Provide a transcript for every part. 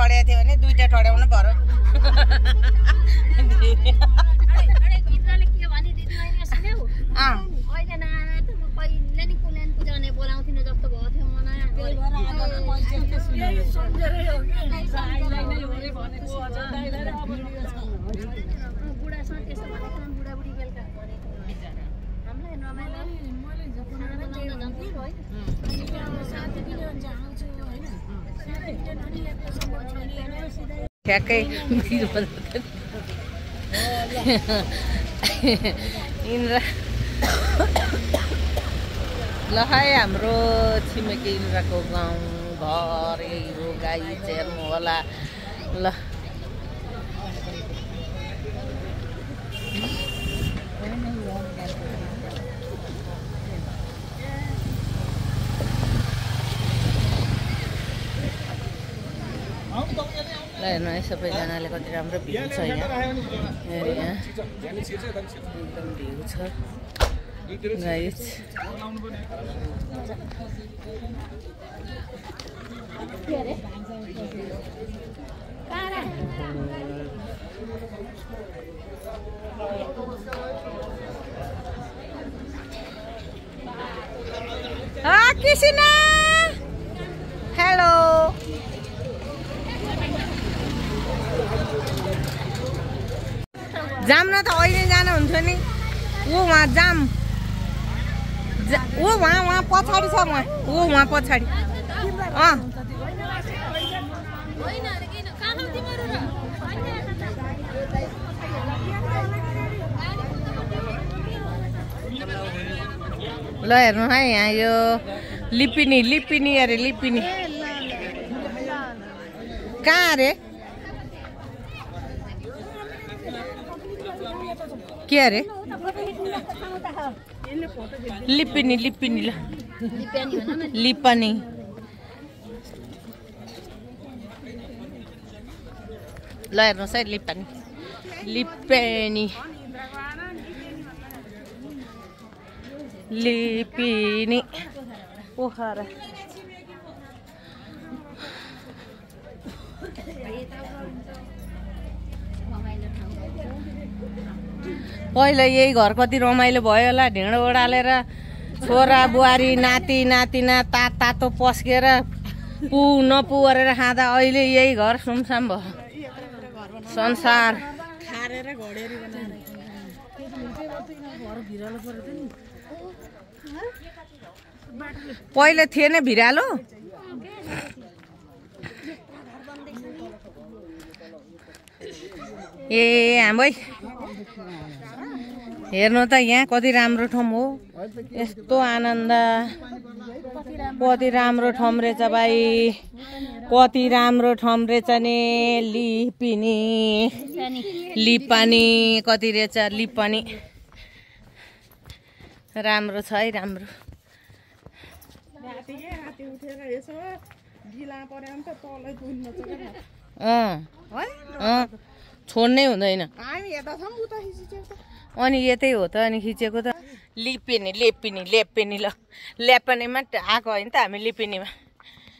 ठड्याएको थियो भने दुईटा ठड्याउनु पर्यो ठ्याक्कै इन्द्र ल है हाम्रो छिमेकी इन्द्रको गाउँ घर यही हो गाई चेर्नु होला ल हेर्नु है सबैजनाले कति राम्रो भ्यू छ यहाँ एकदम भ्यू छ गाइस कृष्णा हेलो जाम न त अहिले जानु हुन्थ्यो नि ऊ वहाँ जाम ऊ वहाँ पछाडि छ वहाँ पछाडि ल हेर्नु है यहाँ यो लिपिनी लिपिनी अरे लिपिनी कहाँ अरे के अरे लिपिनी लिपिनी ल लिपनी ल हेर्नुहोस् है लिपनी लिपेनी लिपिनी पोखरा पहिला यही घर कति रमाइलो भयो होला ढिँडो ओडालेर छोरा बुहारी नाति नातिना तातो पस्केर पु नपु गरेर खाँदा अहिले यही घर सुमसाम भयो संसार पहिले थिएन भिरालो ए हाम्रो हेर्नु त यहाँ कति राम्रो ठाउँ हो यस्तो आनन्द कति राम्रो ठाउँ रहेछ भाइ कति राम्रो ठाउँ रहेछ नि लिपिनी लिपानी कति रहेछ लिपनी राम्रो छ है राम्रो छोड्नै हुँदैन अनि यतै हो त अनि खिचेको त लिपिनी लेपिनी लेपिनी ल लेपनीमा आएको होइन त हामी लिपिनीमा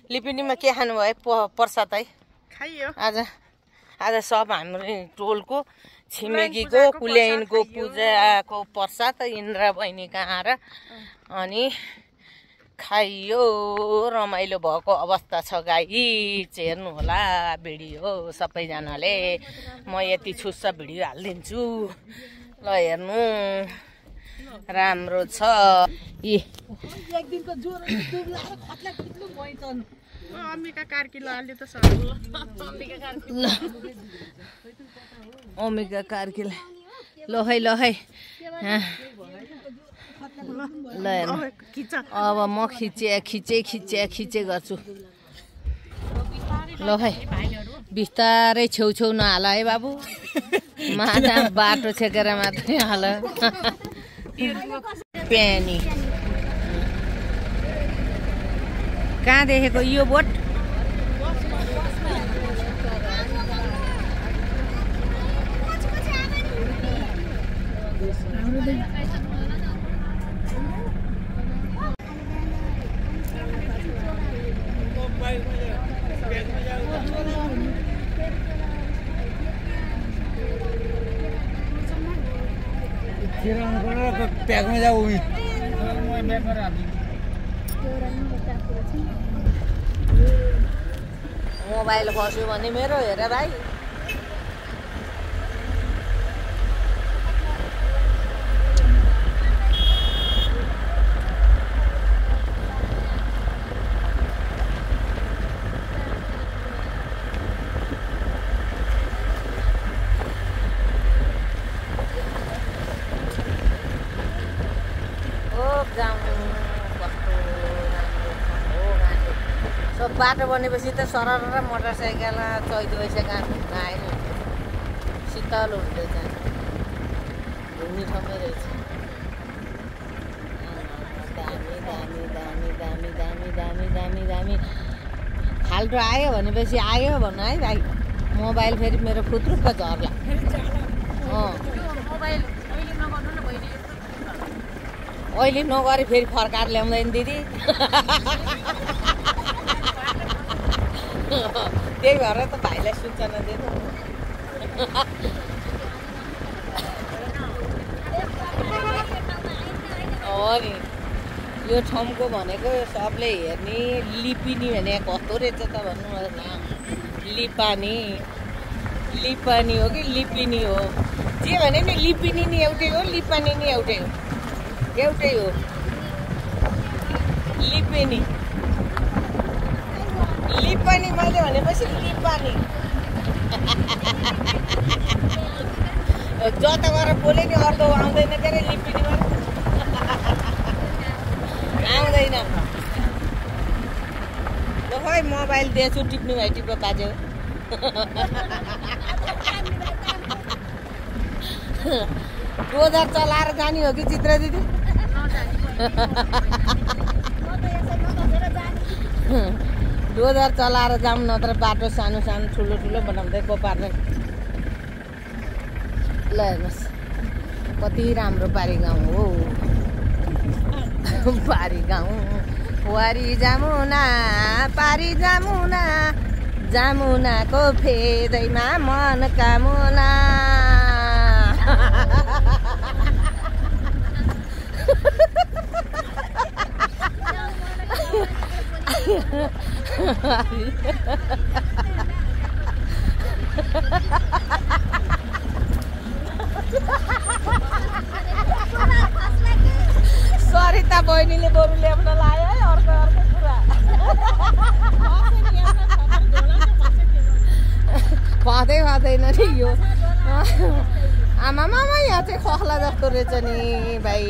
लिपिनीमा के खानुभयो प्रसाद है खाइयो आज सब हाम्रो टोलको छिमेकीको कुल्याइनको पूजाको प्रसाद इन्द्र बहिनी कहाँ र अनि खाइयो रमाइलो भएको अवस्था छ गाइस हेर्नु होला भिडियो सबैजनाले म यति छुस्स भिडियो हालिदिन्छु ल हेर्नु राम्रो छ अम्बिका कार्की ल अलि त अम्बिका कार्की ल है ल अब म खिचे गर्छु ल है बिस्तारै छेउ नहाल है बाबु माछा बाटो छेकेर मात्रै हाल पेनी कहाँ देखेको यो बोट प्याकमा जाऊ मोबाइल बस्यो भने मेरो हेर भाइ बाटो बनेपछि त सरर र मोटरसाइकल चैत वैशाख घुम्न आयो शीतल हुँदैछ घुम्ने ठाउँमै रहेछ दामी दामी दामी दामी दामी दामी दामी दामी खाल्टो आयो भनेपछि आयो भन है भाइ मोबाइल फेरि मेरो खुत्रुक्क झर्ला अहिले नगरे फेरि फर्काएर ल्याउँदैन दिदी त्यही भएर त भाइलाई सूचना दिनु हो नि यो ठाउँको भनेको सबले हेर्ने लिपिनी भने कस्तो रहेछ त भन्नु न लिपानी लिपानी हो कि लिपिनी हो जे भने नि लिपिनी नि एउटै हो लिपानी नि एउटै हो लिपिनी लिपानी मैले भनेपछि लिपानी जता गएर बोले नि अर्को आउँदैन के अरे लिपिनीमा आउँदैन ल खै मोबाइल दिएछु टिप्नु भाइ टिप्प बाज्यो डोजर चलाएर जाने हो कि चित्र दिदी डोजर चलाएर जाऊँ नत्र बाटो सानो सानो ठुलो ठुलो बनाउँदै पार्ने ल हेर्नुहोस् कति राम्रो पारी गाउँ हो पारी गाउँ वारी जामुना पारी जामुना जामुनाको फेदैमा मन कामुना सरिता बहिनीले बरु ल्याउन लायो है अर्को अर्को कुरा खँदैन नि यो आमामा यहाँ चाहिँ खख्ला जस्तो रहेछ नि भाइ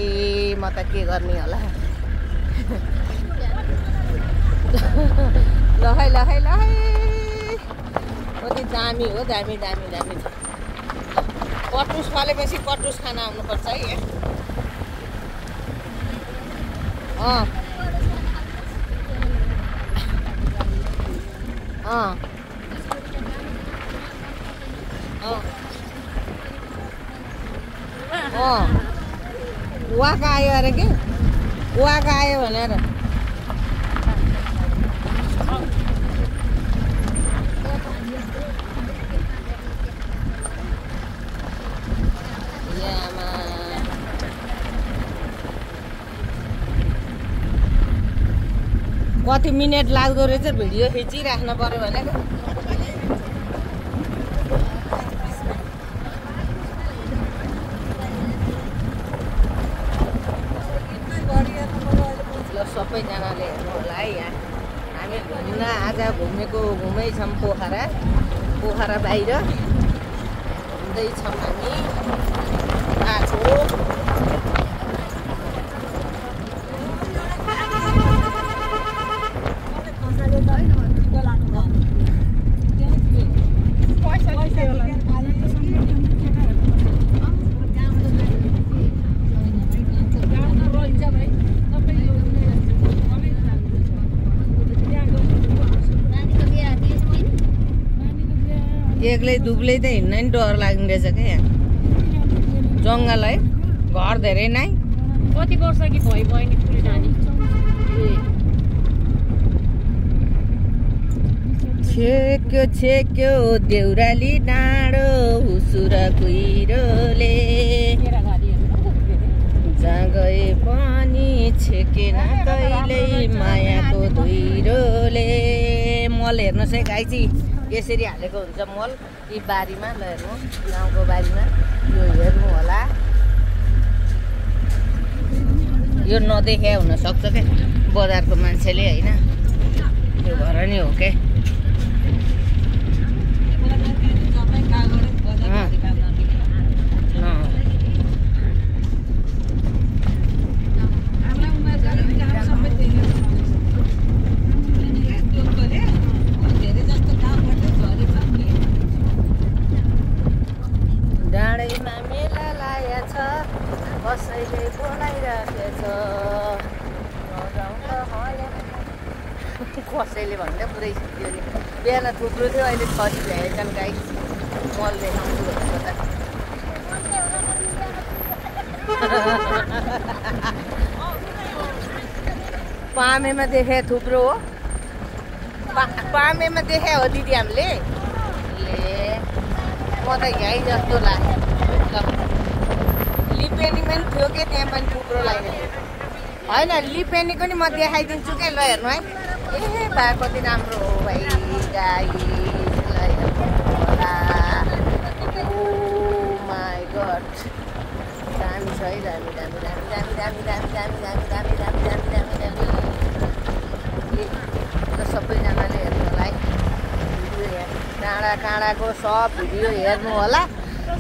म त के गर्ने होला ल है कति दामी हो दामी दामी दामी कटुस फलेपछि कटुस खान आउनुपर्छ है वाक आयो अरे कि वाक आयो भनेर कति मिनट लाग्दो रहेछ भिडियो खिचिराख्नु पर्यो भनेको सबैजनाले हेर्नु होला है यहाँ हामी घुम्न आज घुमेछौँ पोखरा बाहिर घुम्दैछौँ हामी आएको एक्लै दुब्लै त हिँड्न नि डर लाग्ने रहेछ क्या यहाँ जङ्गल है घर धेरै नै कति वर्ष कि भयो बहिनी फुल जाने छेक्यो देउराली डाँडो हुसुर कुहिरोले जहाँ गए पनि छेकेन कहिल्यै मायाको धुइरोले। मल हेर्नुहोस् है गाईजी, यसरी हालेको हुन्छ मल यी बारीमा। ल हेर्नु, गाउँको बारीमा यो हेर्नु होला। यो नदेखे हुनसक्छ क्या बजारको मान्छेले, होइन? त्यो भएर नि हो क्या। डाँडैमा मेला लागेछ, कसैले बोलाइराखेछ, कसैले भन्दा पुरै सिक्यो नि। बिहान थुप्रो थियो, अहिले छरी भ्याएछन् गाई। मल देखाउँछु भनेको त पामेमा देखे थुप्रो हो। पामेमा देखे हो दिदी हामीले। म त यहीँ जस्तो लाग्यो। लिपेनीमा पनि थियो कि त्यहाँ पनि थुप्रो लाग्यो। होइन, लिपेनीको नि म देखाइदिन्छु क्या। ल हेर्नु है। ए बा कति राम्रो हो भाइ गाई। ल हेर्नु ओ माई गड, दामी छ है। दामी दामी दामी दामी दामी दामी दामी दामी दामी दामी दामी दामी दामी। र सबैजनाले हेर्नु होला है। डाँडा काँडाको सब भिडियो हेर्नु होला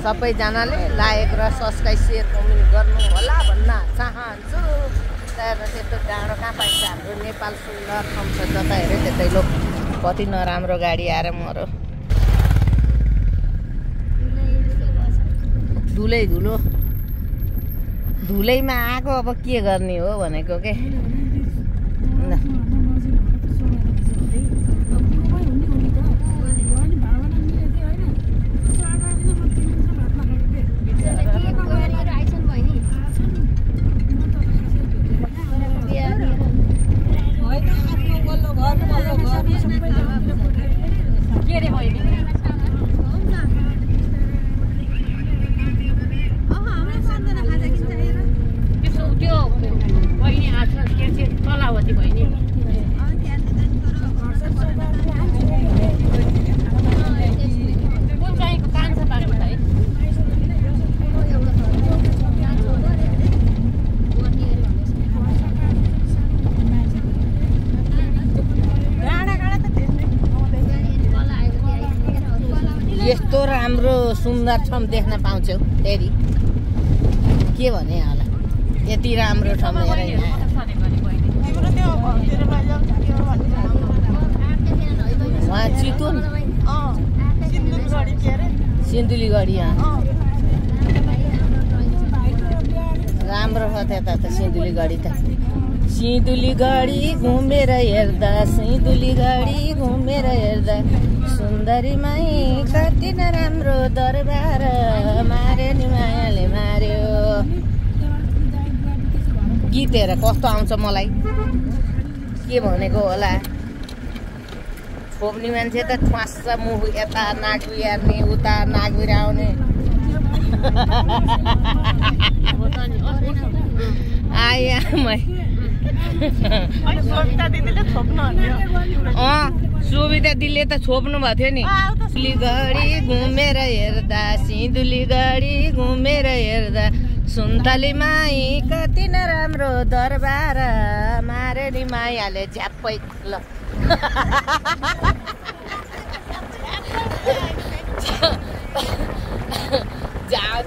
सबैजनाले। लाइक र सब्सक्राइब सेयर कमेन्ट गर्नु होला भन्न चाहन्छु। तर त्यस्तो डाँडो कहाँ पाइन्छ? हाम्रो नेपाल सुन्दर ठाउँ छ, जता हेऱ्यो त्यतै लोक। कति नराम्रो गाडी आएर मरो। धुलै धुलो, धुलैमा आएको। अब के गर्ने हो भनेको के। यस्तो राम्रो सुन्दर ठाउँ देख्न पाउँछौ फेरि के भने होला। यति राम्रो ठाउँ हेर। वहाँ चितवन सिन्धुलीगढी राम्रो छ त्यता त। सिन्धुलीगढी त सिन्धुलीगढी घुमेर हेर्दा, सिन्धुलीगढी घुमेर हेर्दा, सुन्दरी माई कति नराम्रो दरबार मार्यो नि मायाले मार्यो। गीत हेर कस्तो आउँछ मलाई, के भनेको होला। छोप्ने मान्छे त ठास्छ मुख यता नाक बिहार्ने, उता नाक बिराउने। आयामै सुविधा दिदीले त छोप्नु भएको थियो नि। सिन्धुलीगढी घुमेर हेर्दा, सिन्धुलीगढी घुमेर हेर्दा, सुन्तली माई कति नराम्रो दरबार मार्यो नि मायाले झ्याप्पै। ल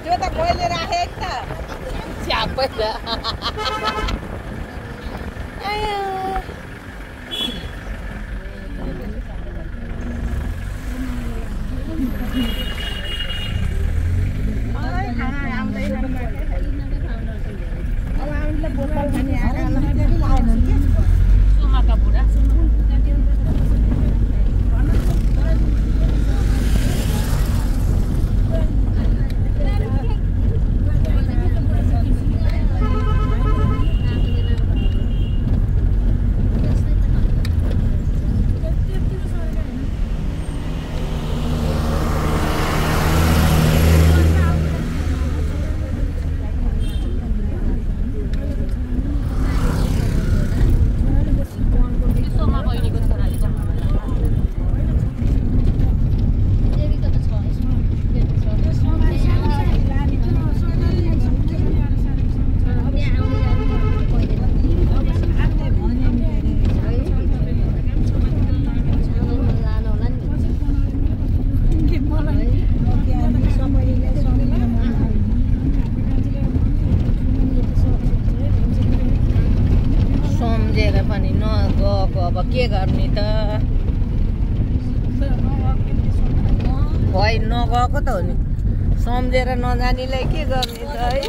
त्यो त मैले राखेँ त झ्याप्पै। सम्झेर पनि नगएको अब के गर्ने त भइ नगएको त हो नि सम्झेर नजानीलाई के गर्ने त है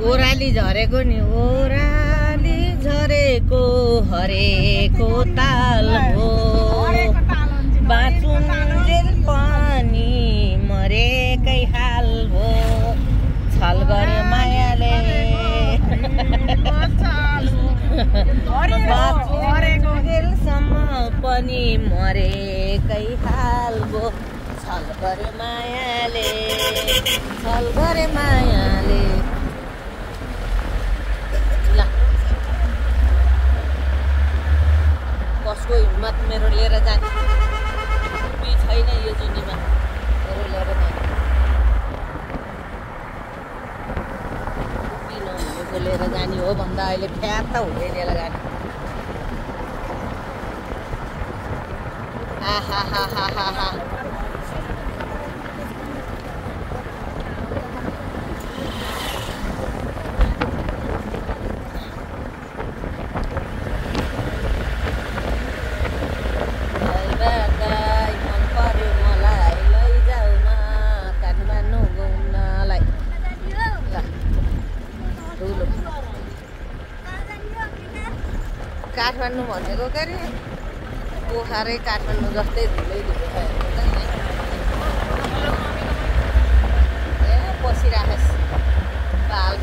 ओराली झरेको नि ओराली झरेको हरेको ताल हो बाँचुन्जेल पनि मरेकै हाल हो छल गरे मायाले बाँचुन्जेलसम्म पनि मरेकै हाल हो छल गरे मायाले छल गरे मायाले कसको हिम्मत मेरो लिएर जाने टुप्पी छैन यो जुनीमा मेरो लिएर जाने टुप्पी नभएको लिएर जाने हो भन्दा अहिले फ्यार त हुँदैन यसलाई गाडी आहा हा हा हा हा काठमाडौँ भनेको के अरे पोखरै काठमाडौँ जस्तै धुलै धुलो ए बसिराखेस् बाल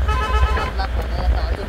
मतलब भनेर त हजुर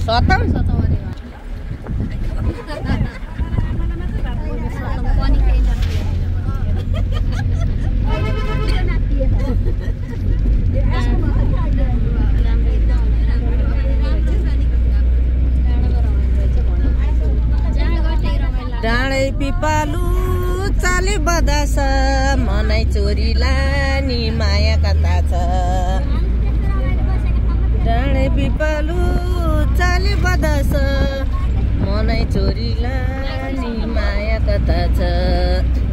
सतम डाँडै पिपालु चाले बदास मनै चोरीला नि माया कता छ डाँडै पिपालु चाले बदास मनै चोरीला नि माया कता छ